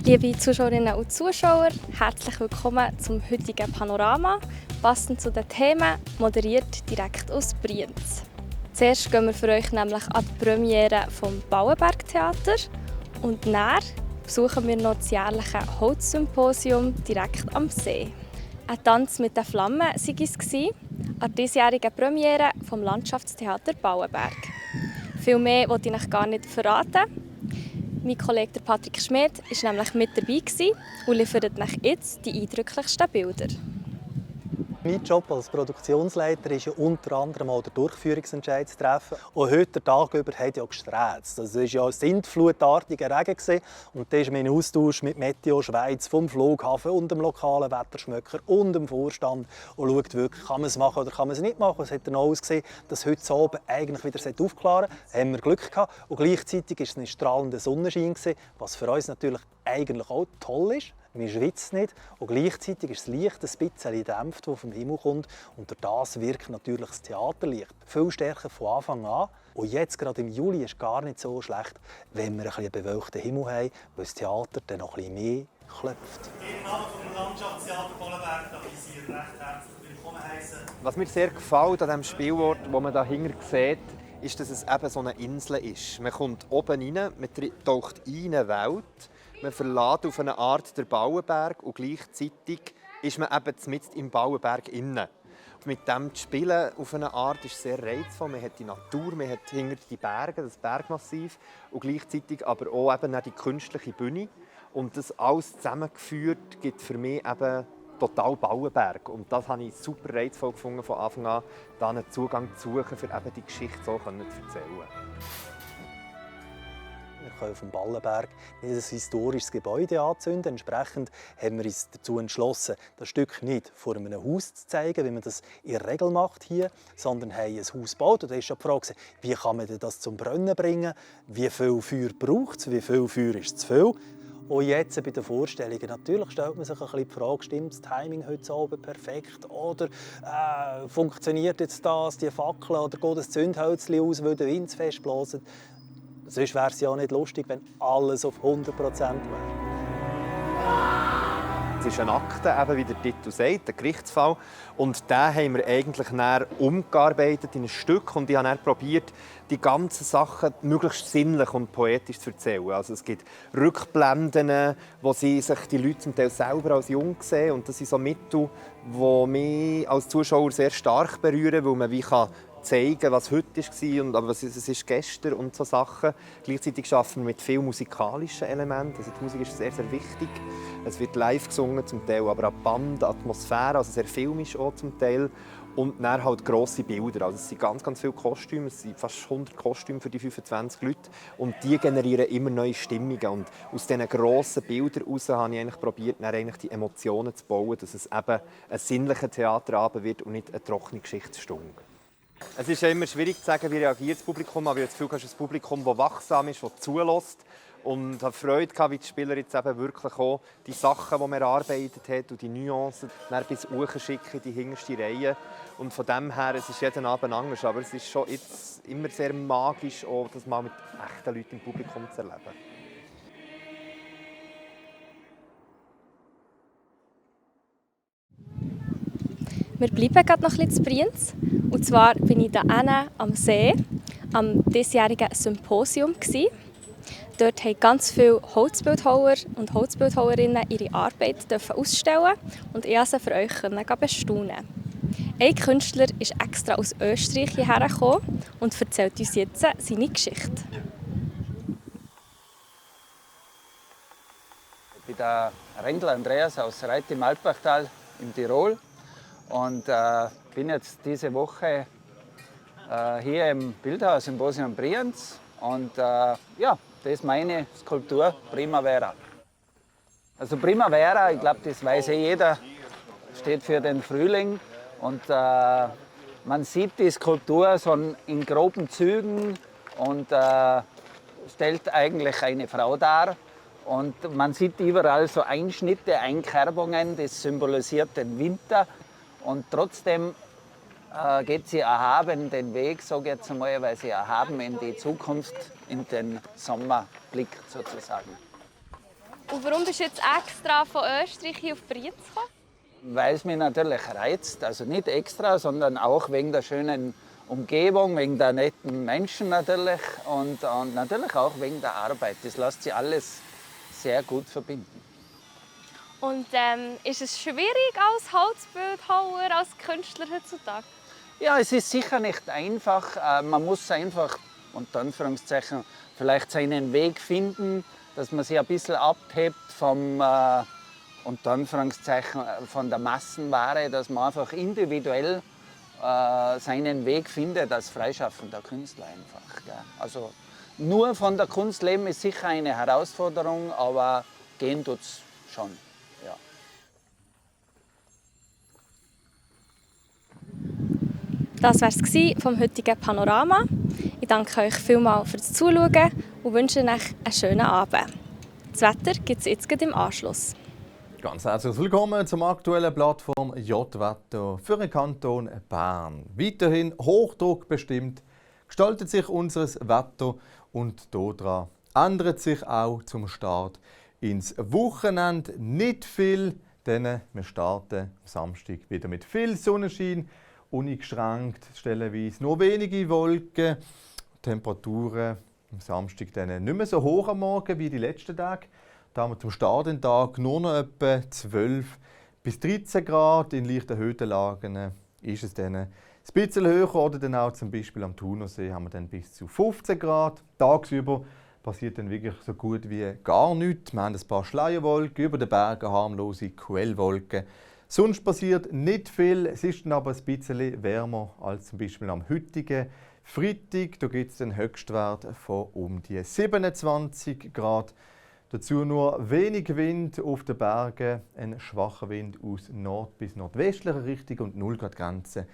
Liebe Zuschauerinnen und Zuschauer, herzlich willkommen zum heutigen Panorama, passend zu den Themen, moderiert direkt aus Brienz. Zuerst gehen wir für euch nämlich an die Premiere vom Bauenberg-Theater und dann besuchen wir noch das jährliche Holzsymposium direkt am See. Ein Tanz mit den Flammen war es an der diesjährigen Premiere vom Landschaftstheater Bauenberg. Viel mehr wollte ich euch gar nicht verraten. Mein Kollege Patrick Schmidt war nämlich mit dabei und liefert euch jetzt die eindrücklichsten Bilder. Mein Job als Produktionsleiter ist ja unter anderem auch der Durchführungsentscheid zu treffen. Und heute, den Tag über, hat ja gesträzt. Das war ja ein sintflutartiger Regen. Und da ist mein Austausch mit Meteo Schweiz vom Flughafen und dem lokalen Wetterschmöcker und dem Vorstand und schaut wirklich, kann man es machen oder kann man es nicht machen. Es hat dann auch ausgesehen, dass heute Abend eigentlich wieder aufklaren sollte. Da haben wir Glück gehabt. Und gleichzeitig war es ein strahlender Sonnenschein, was für uns natürlich eigentlich auch toll ist. Man schwitzt nicht und gleichzeitig ist das Licht ein bisschen gedämpft, das vom Himmel kommt. Und durch das wirkt natürlich das Theaterlicht viel stärker von Anfang an. Und jetzt, gerade im Juli, ist es gar nicht so schlecht, wenn wir ein bisschen bewölkten Himmel haben, weil das Theater dann noch ein bisschen mehr klopft. Im Namen vom Landschaftstheater Bauenberg darf ich Sie recht herzlich willkommen heißen. Was mir sehr gefällt an diesem Spielort, das man hier sieht, ist, dass es eben so eine Insel ist. Man kommt oben rein, man taucht in eine Welt. Man verlässt auf eine Art den Bauenberg und gleichzeitig ist man eben mitten im Bauenberg innen. Mit dem zu spielen auf eine Art ist sehr reizvoll. Man hat die Natur, man hat hinter die Berge, das Bergmassiv und gleichzeitig aber auch eben die künstliche Bühne. Und das alles zusammengeführt gibt für mich eben total Bauenberg. Und das habe ich super reizvoll gefunden von Anfang an, da einen Zugang zu suchen, um eben die Geschichte so zu erzählen. Wir können auf dem Ballenberg nicht ein historisches Gebäude anzünden. Entsprechend haben wir uns dazu entschlossen, das Stück nicht vor einem Haus zu zeigen, wie man das in der Regel macht hier, sondern haben ein Haus gebaut. Und da ist schon die Frage, wie kann man das zum Brennen bringen? Wie viel Feuer braucht es? Wie viel Feuer ist zu viel? Und jetzt bei den Vorstellungen, natürlich stellt man sich ein bisschen die Frage, stimmt das Timing heute Abend perfekt? Oder funktioniert jetzt das, die Fackel, oder geht das Zündhölzchen aus, weil der Wind fest bläst? Sonst wäre es ja nicht lustig, wenn alles auf 100% wäre. Es ist ein Akte, eben wie der Titel sagt, ein Gerichtsfall. Und den haben wir eigentlich umgearbeitet in ein Stück. Und ich habe dann probiert, die ganzen Sachen möglichst sinnlich und poetisch zu erzählen. Also es gibt Rückblenden, wo sich die Leute zum Teil selber als jung sehen. Und das sind so Mittel, die mich als Zuschauer sehr stark berühren, weil man wie zeigen, was heute war und was es ist gestern und so Sachen. Gleichzeitig arbeiten wir mit vielen musikalischen Elementen. Also die Musik ist sehr, sehr wichtig. Es wird live gesungen, zum Teil aber auch Band, Atmosphäre, also sehr filmisch auch zum Teil. Und dann halt grosse Bilder. Also es sind ganz, ganz viele Kostüme, es sind fast 100 Kostüme für die 25 Leute. Und die generieren immer neue Stimmungen. Und aus diesen grossen Bildern heraus habe ich eigentlich probiert, die Emotionen zu bauen, dass es eben ein sinnlicher Theaterabend wird und nicht eine trockene Geschichtsstunde. Es ist ja immer schwierig zu sagen, wie reagiert das Publikum, aber ich habe das Gefühl, es ist ein Publikum, das wachsam ist, das zulässt. Und ich habe Freude gehabt, wie die Spieler jetzt eben wirklich auch die Sachen, die man erarbeitet hat und die Nuancen dann bis hochschicken in die hinterste Reihe. Und von dem her, es ist jeden Abend anders, aber es ist schon jetzt immer sehr magisch, auch das mal mit echten Leuten im Publikum zu erleben. Wir bleiben gerade noch ein bisschen in Brienz. Und zwar bin ich hier am See, am diesjährigen Symposium. Dort haben ganz viele Holzbildhauer und Holzbildhauerinnen ihre Arbeit ausstellen und ich konnte sie für euch bestaunen. Ein Künstler ist extra aus Österreich hierher gekommen und erzählt uns jetzt seine Geschichte. Ich bin der Rendl Andreas aus Reit im Alpbachtal in Tirol und bin jetzt diese Woche hier im Bildhauersymposium Brienz und das ist meine Skulptur Primavera. Also Primavera, ich glaube, das weiß jeder, steht für den Frühling und man sieht die Skulptur so in groben Zügen und stellt eigentlich eine Frau dar. Und man sieht überall so Einschnitte, Einkerbungen, das symbolisiert den Winter. Und trotzdem geht sie erhaben den Weg, sage ich jetzt einmal, weil sie erhaben in die Zukunft, in den Sommer blickt sozusagen. Und warum bist du jetzt extra von Österreich hier auf Brienz gekommen? Weil es mich natürlich reizt, also nicht extra, sondern auch wegen der schönen Umgebung, wegen der netten Menschen natürlich und natürlich auch wegen der Arbeit. Das lässt sich alles sehr gut verbinden. Und ist es schwierig als Holzbildhauer, als Künstler heutzutage? Ja, es ist sicher nicht einfach. Man muss einfach, unter Anführungszeichen, vielleicht seinen Weg finden, dass man sich ein bisschen abhebt vom, unter Anführungszeichen, von der Massenware, dass man einfach individuell seinen Weg findet als freischaffender Künstler einfach. Gell? Also nur von der Kunst leben ist sicher eine Herausforderung, aber gehen tut's schon. Ja. Das war es vom heutigen Panorama. Ich danke euch vielmals fürs Zuschauen und wünsche euch einen schönen Abend. Das Wetter gibt es jetzt im Anschluss. Ganz herzlich willkommen zum aktuellen Plattform J-Wetter für den Kanton Bern. Weiterhin Hochdruck bestimmt gestaltet sich unser Wetter und daran ändert sich auch zum Start ins Wochenende nicht viel, denn wir starten am Samstag wieder mit viel Sonnenschein, uneingeschränkt, stellenweise nur wenige Wolken, Temperaturen am Samstag dann nicht mehr so hoch am Morgen wie die letzten Tage. Da haben wir zum Start den Tag nur noch etwa 12 bis 13 Grad. In leicht erhöhten Lagen ist es dann ein bisschen höher. Oder dann auch zum Beispiel am Thunersee haben wir dann bis zu 15 Grad. Tagsüber passiert dann wirklich so gut wie gar nichts. Wir haben ein paar Schleierwolken, über den Bergen harmlose Quellwolken. Sonst passiert nicht viel. Es ist dann aber ein bisschen wärmer als zum Beispiel am heutigen Freitag. Da gibt es den Höchstwert von um die 27 Grad. Dazu nur wenig Wind auf den Bergen, ein schwacher Wind aus nord- bis nordwestlicher Richtung und 0 Grad Grenze.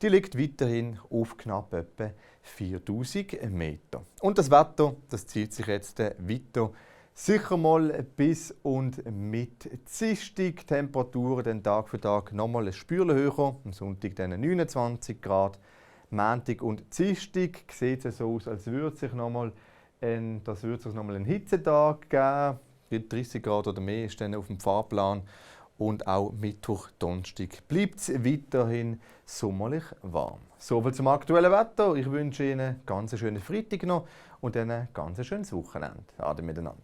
Die liegt weiterhin auf knapp etwa 4000 Meter. Und das Wetter, das zieht sich jetzt weiter. Sicher mal bis und mit Dienstag. Temperaturen den Tag für Tag nochmal ein Spürchen höher. Am Sonntag dann 29 Grad. Montag und Dienstag sieht es so aus, als würde sich nochmal einen Hitzetag geben. 30 Grad oder mehr ist dann auf dem Fahrplan. Und auch Mittwoch, Donnerstag bleibt es weiterhin sommerlich warm. Soviel zum aktuellen Wetter. Ich wünsche Ihnen einen ganz schönen Freitag noch und ein ganz schönes Wochenende. Ade miteinander.